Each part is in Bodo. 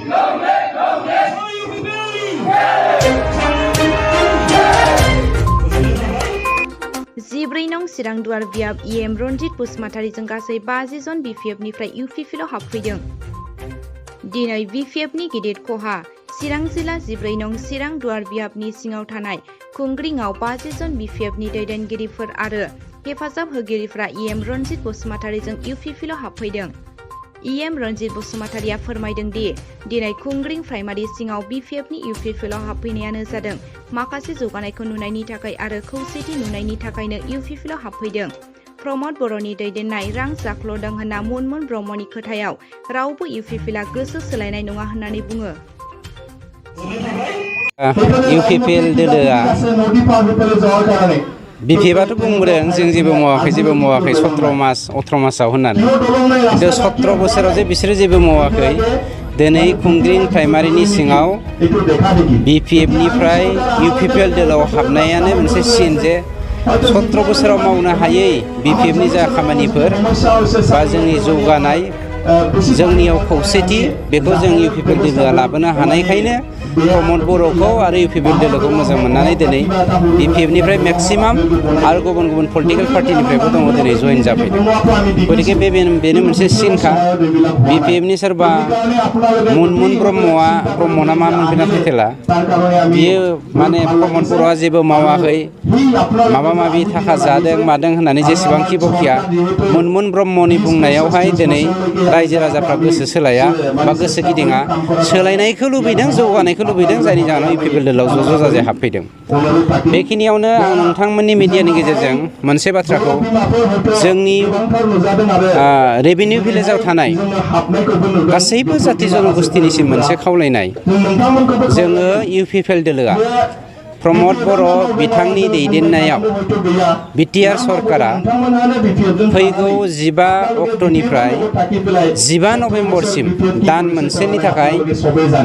जिब्रै नं चिरां दुवार बियाब EM रनजित बसुमतारीजों गासै 50 जन BPFनिफ्राय UPPL हाबफैदों। दिनै BPFनि गिदिर खहा चिरां जिल्ला जिब्रै नं चिरां दुवार बियाबनि सिङाव थानाय खुंग्रिङाव 50 जन BPFनि दैदेनगिरिफोर आरो हेफाजाब होगिरिफ्रा EM Ranjit बसुमतारीजों UPPL हाबफैदों। EM Ranjit बसुमतारीया फोरमायदों दि दिनै खुंग्रिं प्राइमारि सिङाव BPFनि UPPL हाबफैनायानो जादों माखासे जौगानायखौ नुनायनि थाखाय आरो खौसेथि नुनायनि थाखायनो UPPL हाबफैदों। प्रमद बर'नि दैदेननाय रां जाख्ल'दों होनना मुनमुन ब्रह्मनि खोथायाव रावबो UPPLआ गोसो सोलायनाय नङा होननानै बुङो। UPPL दोलोआ BPFआथ' बुंबोदों जों जेबो मावाखै 17 मास 18 मासाव होननानै खिन्थु 17 बोसोराव जे बिसोरो जेबो मावाखै। दिनै खुंग्रिं प्राइमारिनि सिङाव BPFनिफ्राय UPPL दोलोआव हाबनायानो मोनसे सिन जे 17 बोसोराव मावनो हायै BPFनि जा खामानिफोर बा जोंनि जौगानाय जोंनियाव खौसेथि बेखौ जों UPPL दोलोआ लाबोनो हानायखायनो प्रमद बर'खौ आरो UPPL दोलोखौ मोजां मोननानै दिनै BPFनिफ्राय मेक्सिमाम आरो गुबुन गुबुन पलिटिकेल पार्टिनिफ्रायबो दङ दिनै जइन जाफैदों। गतिके बेनो मोनसे सिनखा BPFनि सोरबा मुनमुन ब्रह्मना मा मोनफैना फैथेला बियो माने प्रमद बर'आ जेबो मावाखै माबा माबि थाखा जादों मादों होननानै जेसेबांखि बखिया मुनमुन ब्रह्मनि बुंनायावहाय दिनै रायजो राजाफ्रा गोसो सोलाया बा गोसो गिदिङा सोलायनायखौ लुबैदों जौगानायखौ लुबैदों जायनि जाहोनाव UPPL दोलोआव ज' जाजाय हाबफैदों। बेखिनियावनो आं नोंथांमोननि मिडियानि गेजेरजों मोनसे बाथ्राखौ जोंनि रेभिनिउ भिलेजाव थानाय गासैबो जाथि जनगोष्ठीनिसिम मोनसे खावलायनाय जोङो UPPL दोलोआ प्रमद बर' बिथांनि दैदेननायाव BTR सरकारा फैगौ 15 अक्ट'निफ्राय 15 नभेम्बरसिम दान मोनसेनि थाखाय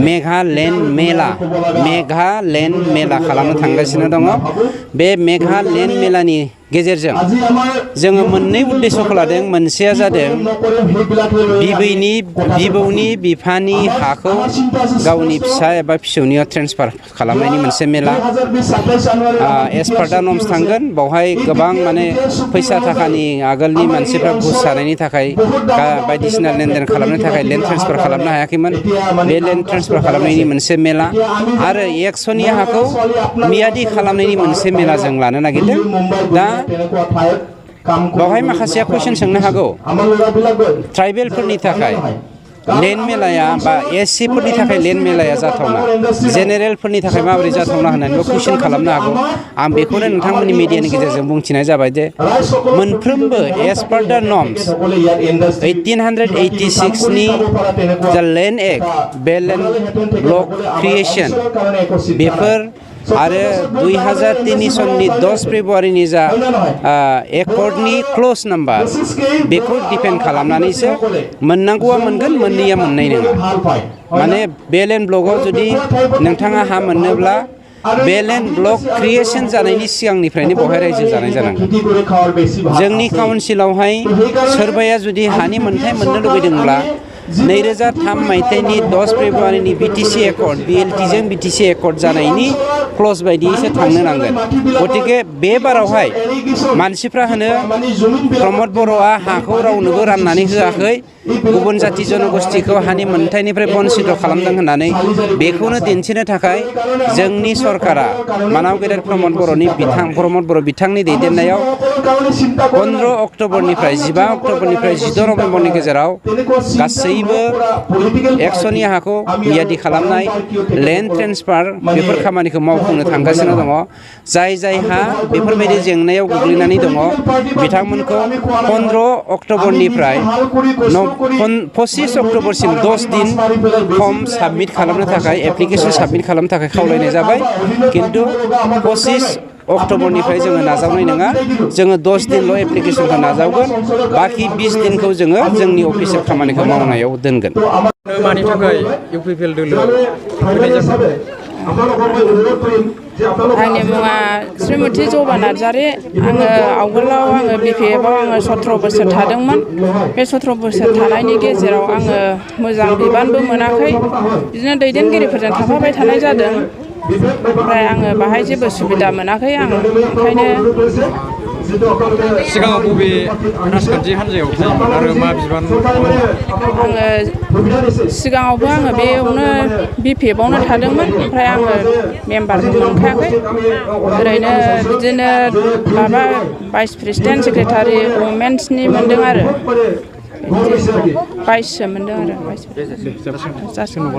मेघालेण्ड मेला खालामनो थांगासिनो दङ। बे मेघालेण्ड मेलानि गेजेरजों जोङो मोननै उद्देश्यखौ लादों। मोनसेया जादों बिबौनि बिफानि हाखौ गावनि फिसा एबा फिसौनियाव ट्रेन्सफार खालामनायनि मोनसे मेला। एसपार्टा नम्स थांगोन बावहाय गोबां माने फैसा थाखानि आगोलनि मानसिफ्रा घुस जानायनि थाखाय बायदिसिना लेनदेन खालामनो थाखाय लेन्ड ट्रेन्सफार खालामनो हायाखैमोन। बे लेन्ड ट्रेन्सफार खालामनायनि मोनसे मेला आरो एक्स'नि हाखौ मियादि खालामनायनि मोनसे मेला जों लानो नागिरदों। दा बावहाय माखासेया कुइसन सोंनो हागौ ट्राइबेलफोरनि थाखाय लेन्ड मेलाया बा SC फोरनि थाखाय लेन्ड मेलाया जाथावना जेनेरेलफोरनि थाखाय माबोरै जाथावना होननानैबो कुइसन खालामनो हागौ। आं बेखौनो नोंथांमोननि मिडियानि गेजेरजों बुंथिनाय जाबाय जे मोनफ्रोमबो एस पार दा नर्म्स 1886 नि जा लेन्ड एक्ट बे लेन्ड ब्लक क्रिएशन बेफोर आरो 2003 सननि 10 फेब्रुवारिनि जा एकर्डनि क्ल'ज नाम्बार बेखौ डिपेन्ड खालामनानैसो मोननांगौआ मोनगोन मोननैया मोननाय नङा। माने बे लेन्ड ब्लकआव जुदि नोंथाङा हा मोननोब्ला बे लेन्ड ब्लक क्रिएशन जानायनि सिगांनिफ्रायनो बेवहाय रायजो जानाय जानांगोन। जोंनि काउन्सिलावहाय सोरबाया जुदि हानि मोन्थाय मोननो लुबैदोंब्ला 2003 मायथाइनि 10 फेब्रुवारिनि BTC एकर्ड BLTजों BTC एकर्ड जानायनि क्ल'ज बायदियैसो थांनो नांगोन। गतिके बे बारावहाय मानसिफ्रा होनो प्रमद बर'आ हाखौ रावनोबो राननानै होआखै गुबुन जाथि जनगोष्ठीखौ हानि मोन्थायनिफ्राय बन्सित खालामदों होननानै बेखौनो दिन्थिनो थाखाय जोंनि सरकारा मानाव गेदेर प्रमद बर' बिथांनि दैदेननायाव 15 अक्ट'बरनिफ्राय 15 अक्ट'बरनिफ्राय 16 नभेम्बरनि गेजेराव गासैबो एक्स'नि हाखौ मियादि खालामनाय लेन्ड ट्रेन्सफार बेफोर खामानिखौ मावफुंनो थांगासिनो दङ। जायहा बेफोरबायदि जेंनायाव गोग्लैनानै दङ बिथांमोनखौ 15 अक्ट'बरनिफ्राय 25 अक्ट'बरसिम 10 दिन फर्म साबमिट खालामनो थाखाय एप्लिकेसन साबमिट खालामनो थाखाय खावलायनाय जाबाय। खिन्थु 25 अक्ट'बरनिफ्राय जोङो नाजावनाय नङा। जोङो 10 दिनल' एप्लिकेसनखौ नाजावगोन बाखि 20 दिनखौ जोङो जोंनि अफिसियेल खामानिखौ मावनायाव दोनगोन। मानि थाखाय UPPL दोलो फैनाय जाखो आंनि मुङा श्रीमती जबा नार्जारी आङो आवगोलाव आङो BPFआव आङो 17 बोसोर थादोंमोन बे 17 बोसोर थानायनि गेजेराव आङो मोजां बिबानबो मोनाखै बिदिनो दैदेनगिरिफोरजों थाफाबाय थानाय जादों ओमफ्राय आङो बाहाय जेबो सुबिदा मोनाखै आं ओंखायनो सिगाङाव बबे राजखान्थि हान्जायाव थायोमोन आरो मा बिबान आङो सिगाङावबो आङो बेयावनो BPFआवनो थादोंमोन ओमफ्राय आङो मेम्बारबो मोनखायाखै ओरैनो बिदिनो माबा भाइस प्रेसिडेन्ट सेक्रेटारि वमेन्सनि मोनदों आरो 22सो मोनदों आरो 22